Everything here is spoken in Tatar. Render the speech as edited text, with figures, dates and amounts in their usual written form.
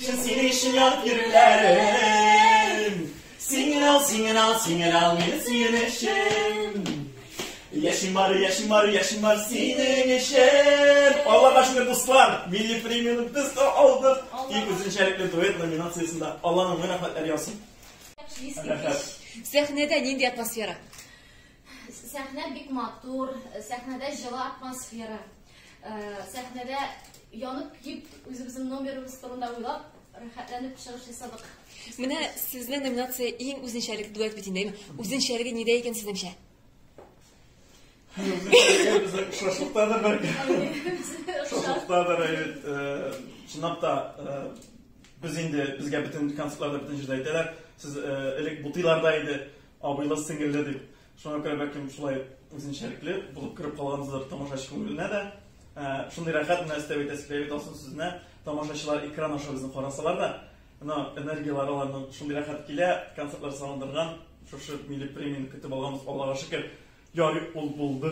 өчен, синең өчен янып йөрүләрем. Син генә ал, син генә ал, син генә ал мине сөенечем. Яшим бар, яшим бар, яшим бар синең өчен. Аллага шөкер, дуслар, милли премияне без дә алдык. Иң үзенчәлекле дуэт номинациясендә Алланың мең рәхмәтләре яусын. Рәхәт. Сәхнәдә нинди атмосфера? Сәхнә бик матур, сәхнәдә җылы атмосфера. Сәхнәдә янып көеп, үзебезнең номерыбыз турында уйлап, рәхәтләнеп чыгыш ясадык. Менә сезнең номинация иң үзенчәлекле дуэт бит инде, әйме? Үзенчәлеге нидә икән сезнеңчә? Үзенчәлеге безнең охшашлыктадыр бәлки. Охшашлыктадыр, әйе. Чынлап та, без инде безгә бөтен концертларда бөтен җирдә әйтәләр, сез элек бутыйларда иде, абыйлы-сеңелле дип. Шуңа күрә бәлкем шулай үзенчәлекле булып кереп калганбыздыр тамашачы күңеленә дә. Шундый рәхәт, менә өстәп әйтәсе килә бит Алсу сүзенә, тамашачылар экран аша безне карасалар да, менә энергияләре аларның шундый рәхәт килә, концертлар сагындырган, шушы милли премияне көтеп алганбыз, Аллага шөкер, ярый ул булды.